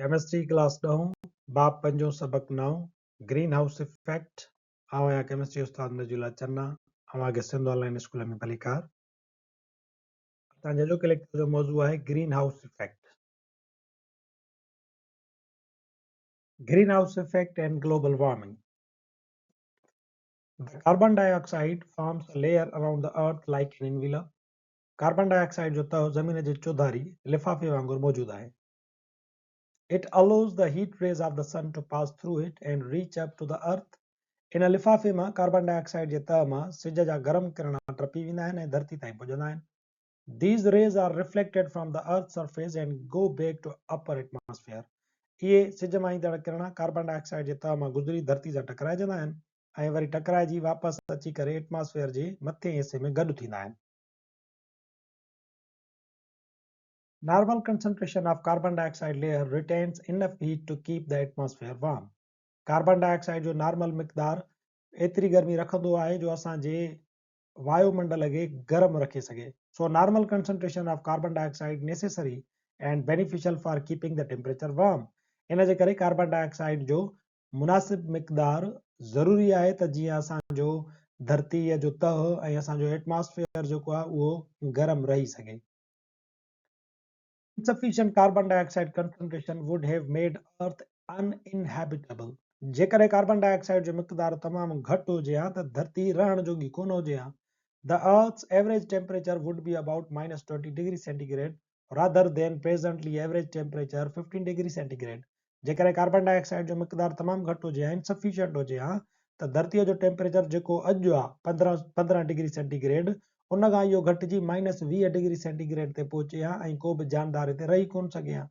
Chemistry class ڏهون، باب پنجون سبق نائون، گرين هائوس افيڪٽ، آئون آهيان ڪيمسٽري استاد نجي الله چنا، اوهان کي سنڌ آن لائين اسڪول ۾ ڀليڪار. اسان جي اڄوڪي ليڪچر جو موضوع آهي green house effect. Green house effect and global warming. The carbon dioxide forms a layer around the earth like an envelope. Carbon dioxide جو تهه زمين جي چوڌاري لفافي وانگر موجود آهي. It allows the heat rays of the sun to pass through it and reach up to the earth. ان لفافي مان ڪاربان ڊاء آڪسائيڊ جي تهه مان سج جا گرم ڪرڻا ٽپي ويندا آهن ۽ ڌرتي تائين پڄندا آهن. These rays are reflected from the earth's surface and go back to upper atmosphere. اهي سج مان ايندڙ ڪرڻا ڪاربان ڊاء آڪسائيڊ جي تهه مان گذري ڌرتي سان ٽڪرائجندا آهن ۽ وري ٽڪرائجي واپس اچي ڪري ايٽماسفيئر جي مٿئين حصي ۾ گڏ ٿيندا آهن. Normal concentration of carbon dioxide layer retains enough heat to keep the atmosphere warm. Carbon dioxide جو نارمل مقدار ايتري گرمي رکندو آهي جو اسان جي وايو منڊل کي گرم رکي سگهي. So normal concentration of carbon dioxide necessary and beneficial for keeping the temperature warm. ان جي ڪري ڪاربان ڊاء آڪسائيڊ جو مناسب مقدار ضروري آهي ته جيئن اسان جو ڌرتيء جو تهه ۽ اسان جو ايٽماسفيئر جيڪو آهي اهو گرم رهي سگهي. Insufficient carbon dioxide concentration would have made earth uninhabitable. جيڪڏهن ڪاربان ڊاء آڪسائيڊ جو مقدار تمام گهٽ هجي ها ته ڌرتي رهڻ جوڳي ڪونه هجي ها. The earth's average temperature would be about minus 20 degree centigrade rather than presently average temperature 15 degree centigrade. جيڪڏهن ڪاربان ڊاء آڪسائيڊ جو مقدار تمام گهٽ هجي ها، Insufficient هجي ها، ته ڌرتيء جو ٽيمپريچر جيڪو اڄ آ 15 ڊگري سينٽي گريڊ، ان کان اهو گهٽجي مائنس 20 ڊگري سينٽي گريڊ تي پهچي ها ۽ ڪو به جاندار هتي رهي ڪونه سگهي ها.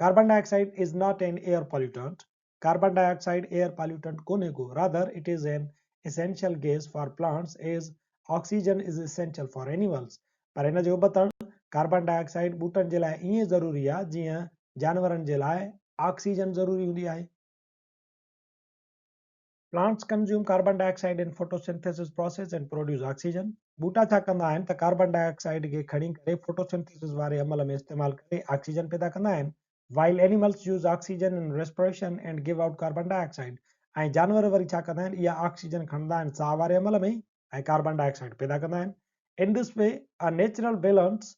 Carbon dioxide is not an air pollutant, carbon dioxide air pollutant ڪونهي ڪو، rather it is an essential gas for plants as oxygen is essential for animals, پر ان جي ابتڙ ڪاربان ڊاء آڪسائيڊ ٻوٽن جي لاء ائين ضروري آ جيئن جانورن جي لاء آڪسيجن ضروري هوندي آهي. Plants consume carbon dioxide in photosynthesis process and produce oxygen. ٻوٽا ڇا ڪندا آهن ته ڪاربان ڊاء آڪسائيڊ کي کڻي ڪري فوٽوسنٿيسز واري عمل ۾ استعمال ڪري آڪسيجن پيدا ڪندا آهن. While animals use oxygen in respiration and give out carbon dioxide. ۽ جانور وري ڇا ڪندا آهن اها آڪسيجن کڻندا آهن ساهه واري عمل ۾ ۽ ڪاربان ڊاء آڪسائيڊ پيدا ڪندا آهن. In this way a natural balance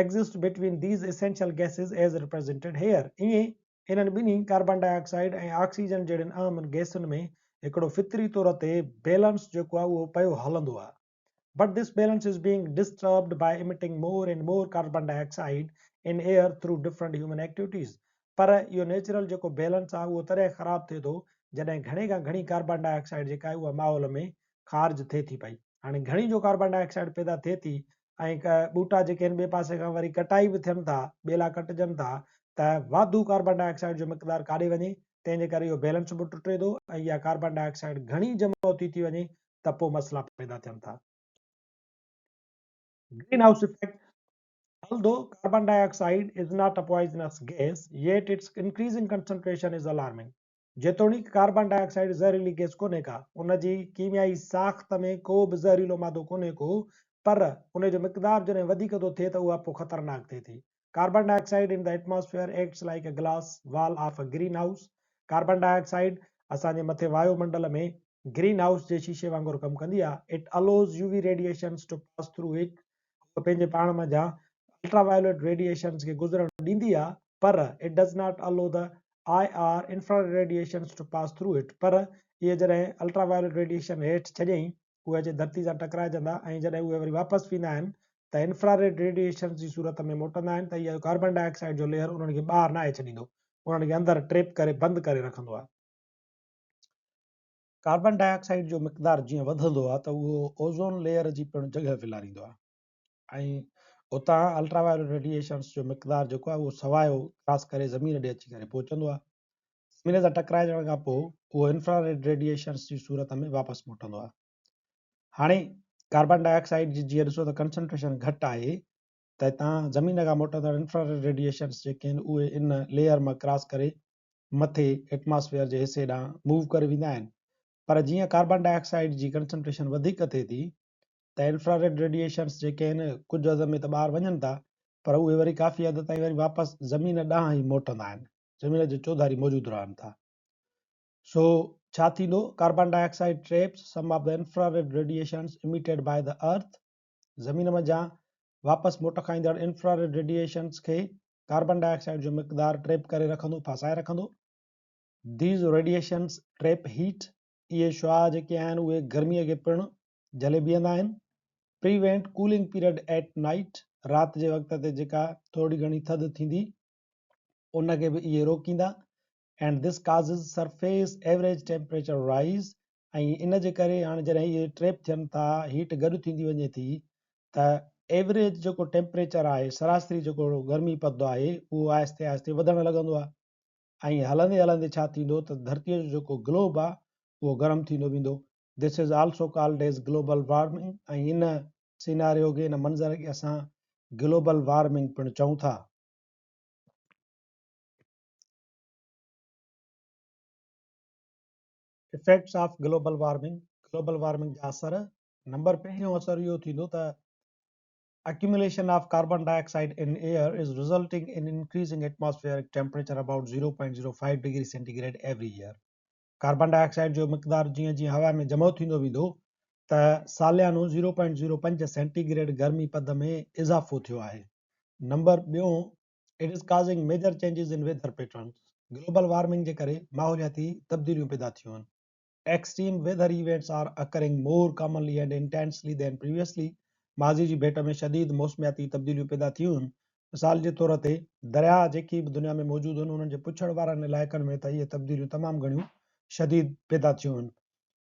exist between these essential gases as represented here. ائين انهن ٻنهي ڪاربان ڊاء آڪسائيڊ ۽ آڪسيجن جهڙين اهم گئسن ۾ هڪڙو فطري طور تي بيلنس جيڪو آهي اهو پيو هلندو آهي. But this balance is being disturbed by emitting more and more carbon dioxide in air through different human activities. پر اهو نيچرل جيڪو بيلنس آهي اهو تڏهن خراب ٿئي ٿو جڏهن گهڻي کان گهڻي ڪاربان ڊاء آڪسائيڊ جيڪا آهي اها ماحول ۾ خارج ٿئي ٿي پئي. هاڻي گهڻي جو ڪاربان ڊاء آڪسائيڊ پيدا ٿئي ٿي ۽ ٻوٽا جيڪي آهن ٻئي پاسي کان وري ڪٽائي به ٿين ٿا، ٻيلا ڪٽجن ٿا ته واڌو ڪاربان ڊاء آڪسائيڊ جو مقدار ڪاڏي وڃي، تنهن جي ڪري اهو بيلنس به ٽٽي ٿو ۽ اها ڪاربان ڊاء آڪسائيڊ گهڻي جمع ٿي ٿي وڃي ته پوء مسئلا پيدا ٿين ٿا. Green house effect, Although carbon dioxide is not a poisonous gas, yet its increasing concentration is alarming. جيتوڻيڪ ڪاربان ڊاء آڪسائيڊ زهريلي گئس ڪونهي ڪا، ان جي ڪيميائي ساخت ۾ ڪو به زهريلو مادو ڪونهي ڪو، پر ان جو مقدار جڏهن وڌيڪ ٿو ٿئي ته اها پوء خطرناڪ ٿئي ٿي. Carbon dioxide in the atmosphere acts like a glass wall of a greenhouse. Carbon dioxide اسان جي مٿي وايو منڊل ۾ گرين هائوس جي شيشي وانگر ڪم ڪندي آهي. It allows U V radiations to pass through it. هوء پنهنجي پاڻ منجهان الٽرا وايوليٽ ريڊيئيشنز کي گذرڻ ڏيندي آهي، پر it does not allow the I R, Infrared radiations, to pass through it، پر اهي جڏهن الٽرا وايوليٽ ريڊيئيشن هيٺ ڇڏيائين، اهي اچي ڌرتي سان ٽڪرائجندا ۽ جڏهن اهي وري واپس ويندا آهن ته انفراريڊ ريڊيئيشنز جي صورت ۾ موٽندا آهن ته اهو ڪاربان ڊاء آڪسائيڊ جو ليئر انهن کي ٻاهر ناهي ڇڏيندو، انهن کي اندر ٽريپ ڪري بند ڪري رکندو آهي. ڪاربان ڊاء آڪسائيڊ جو مقدار جيئن وڌندو آهي ته اهو اوزون ليئر جي پڻ جڳهه ولاريندو آهي. ۽ اتان الٽرا وائلٽ ريڊيئيشنس جو مقدار جيڪو آهي اهو سوايو ڪراس ڪري زمين ڏي اچي ڪري پهچندو آهي. زمين سان ٽڪرائجڻ کان پوء اهو انفراريڊ ريڊيئيشنس جي صورت ۾ واپس موٽندو آهي. هاڻي ڪاربان ڊاء آڪسائيڊ جي جيئن ڏسو ته ڪنسنٽريشن گهٽ آهي ته هتان زمين کان موٽندڙ انفراريڊ ريڊيئيشنس جيڪي آهن اهي ان ليئر مان ڪراس ڪري مٿي ايٽماسفيئر جي حصي ڏانهن موو ڪري ويندا آهن پر جيئن ڪاربان ڊاء آڪسائيڊ جي ڪنسنٽريشن وڌيڪ ٿئي ٿي ته انفراريڊ ريڊيئيشنس جيڪي آهن ڪجهه حد ۾ ته ٻاهر وڃن ٿا پر اهي وري ڪافي حد تائين وري واپس زمين ڏانهن ئي موٽندا آهن. زمين جي چوڌاري موجود رهن ٿا. سو ڇا ٿيندو؟ Carbon dioxide traps some of the infrared radiations emitted by the earth, زمين منجهان واپس موٽ کائيندڙ انفراريڊ ريڊيئيشنز کي ڪاربان ڊاء آڪسائيڊ جو مقدار ٽريپ ڪري رکندو، ڦاسائي رکندو. These radiations trap heat، اهي شعاع جيڪي آهن اهي گرميء کي پڻ جهلي بيهندا آهن. Prevent cooling period at night، رات جي وقت تي جيڪا ٿورڙي گهڻي ٿڌ ٿيندي ان کي به اهي روڪيندا. And this causes surface average temperature rise ۽ ان جي ڪري هاڻي جڏهن اهي ٽريپ ٿين ٿا هيٽ گڏ ٿيندي وڃي ٿي ته ايوريج جيڪو ٽيمپريچر آهي سراسري جيڪو گرمي پد آهي اهو آهستي آهستي وڌڻ لڳندو آهي ۽ هلندي هلندي ڇا ٿيندو ته ڌرتيء جو جيڪو گلوب آهي اهو گرم ٿيندو ويندو. This is also called as global warming ۽ in scenario کي ان منظر کي اسان گلوبل وارمنگ پڻ چئون ٿا. Effects of global warming, global warming جا اثر، نمبر پهريون اثر اهو ٿيندو ته accumulation of carbon dioxide in air is resulting in increasing atmospheric temperature about 0.05 degree centigrade every year. Carbon dioxide جو مقدار جيئن جيئن هوا ۾ جمع ٿيندو ويندو ته ساليانو 0.05 سينٽي گريڊ گرمي پد ۾ اضافو ٿيو آهي. نمبر ٻيون It is causing major changes in weather patterns. Global warming جي ڪري ماحولياتي تبديليون پيدا ٿيون آهن. Extreme weather events are occurring more commonly and intensely than previously. ماضي جي ڀيٽ ۾ شديد موسمياتي تبديليون پيدا ٿيون آهن. مثال جي طور تي درياهه جيڪي به دنيا ۾ موجود آهن انهن جي پڇڙ وارن علائقن ۾ ته اهي تبديليون تمام گهڻيون شديد پيدا ٿيون آهن.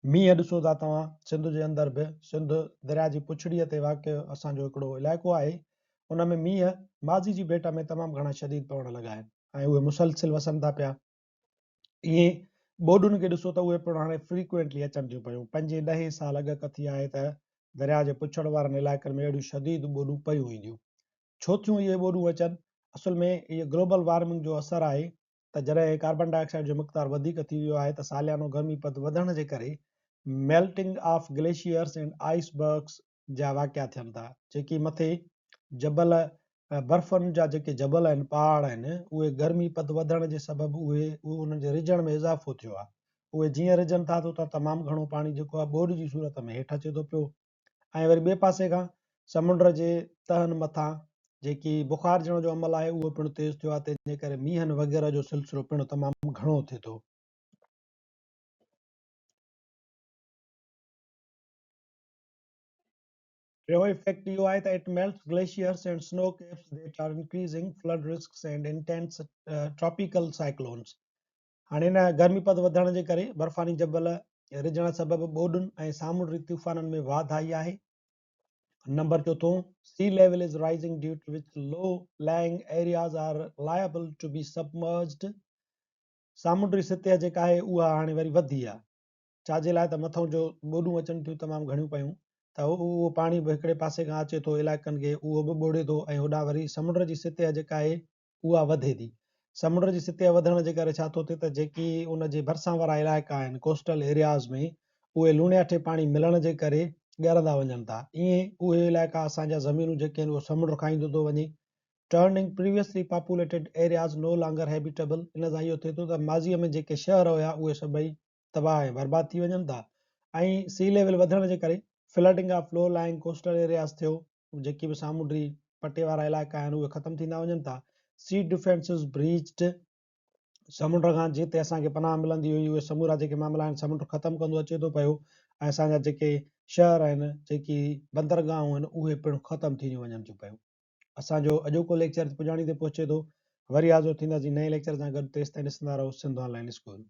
مينهن ڏسو ٿا توهان سنڌ جي اندر به سنڌ درياء جي پڇڙيء تي واقع اسان جو هڪڙو علائقو آهي ان ۾ مينهن ماضي جي ڀيٽ ۾ تمام گهڻا شديد پوڻ لڳا آهن ۽ اهي مسلسل وسن ٿا پيا ائين ٻوڏن کي ڏسو ته اهي پڻ هاڻي فريڪوئنٽلي اچن ٿيون پيون پنجين ڏهين سال اڳ ڪٿي آهي ته درياء جي پڇڙ وارن علائقن ۾ اهڙيون شديد ٻوڏون پيون اينديون ڇو ٿيون اهي ٻوڏون اچن اصل ۾ اهي گلوبل وارمنگ جو اثر آهي ته جڏهن ڪاربان ڊاء آڪسائيڊ جو مقدار وڌيڪ ٿي ويو آهي ته ساليانو گرمي پد وڌڻ جي ڪري melting of glaciers and icebergs جا واقعا ٿين ٿا جيڪي مٿي جبل برفن جا جيڪي جبل آهن پهاڙ آهن اهي گرمي پد وڌڻ جي سبب اهي انهن جي رجڻ ۾ اضافو ٿيو آهي اهي جيئن رجن ٿا ته اتان تمام گهڻو پاڻي جيڪو آهي ٻوڏ جي صورت ۾ هيٺ اچي ٿو پيو ۽ وري ٻئي پاسي کان سمنڊ جي تهن مٿان جيڪي بخارجڻ جو عمل آهي اهو پڻ تيز ٿيو آهي تنهن جي ڪري مينهن وغيره جو سلسلو پڻ تمام گهڻو ٿئي ٿو. ٽيون افيڪٽ اهو آهي ته it melts glaciers and snow caps that are increasing flood risks and intense tropical cyclones. هاڻي ان گرمي پد وڌڻ جي ڪري برفاني جبل رجڻ سبب ٻوڏن ۽ سامونڊي طوفانن ۾ واڌ آئي آهي. نمبر چوٿون، Sea level is rising due to which low lying areas are liable to be submerged سامونڊي سطح جيڪا آهي اها هاڻي وري وڌي آهي ڇا جي لاء ته مٿئون جو ٻوڏون اچن ٿيون تمام گهڻيون پيون ته اهو پاڻي به هڪڙي پاسي کان اچي ٿو علائقن کي اهو به ٻوڙي ٿو ۽ هوڏانهن وري سمنڊ جي سطح جيڪا آهي اها وڌي ٿي. سمنڊ جي سطح وڌڻ جي ڪري ڇا ٿو ٿئي ته جيڪي ان جي ڀرسان وارا علائقا آهن، Coastal Areas، ۾ اهي لوڻياٺي پاڻي ملڻ جي ڪري ڳرندا وڃن ٿا. ائين اهي علائقا اسان جا زمينون جيڪي آهن اهو سمنڊ کائيندو ٿو وڃي. Turning previously populated areas no longer habitable ان سان اهو ٿئي ٿو ته ماضيء ۾ جيڪي شهر هيا اهي سڀئي تباهه ۽ برباد ٿي وڃن ٿا ۽ سي ليول وڌڻ جي ڪري flooding of low lying coastal areas ٿيو جيڪي به سامونڊي پٽي وارا علائقا آهن اهي ختم ٿيندا وڃن ٿا سي ڊفينسز بريچڊ سمنڊ کان جتي اسان کي پناهه ملندي هئي اهي سمورا جيڪي معاملا آهن سمنڊ ختم ڪندو اچي ٿو پيو ۽ اسان جا جيڪي شهر آهن جيڪي بندرگاهون آهن اهي پڻ ختم ٿينديون وڃن ٿيون پيون اسان جو اڄوڪو ليڪچر پڄاڻي تي پهچي ٿو وري حاضر ٿينداسين نئين ليڪچر سان گڏ تيستائين ڏسندا رهو سنڌ آن لائن اسڪول.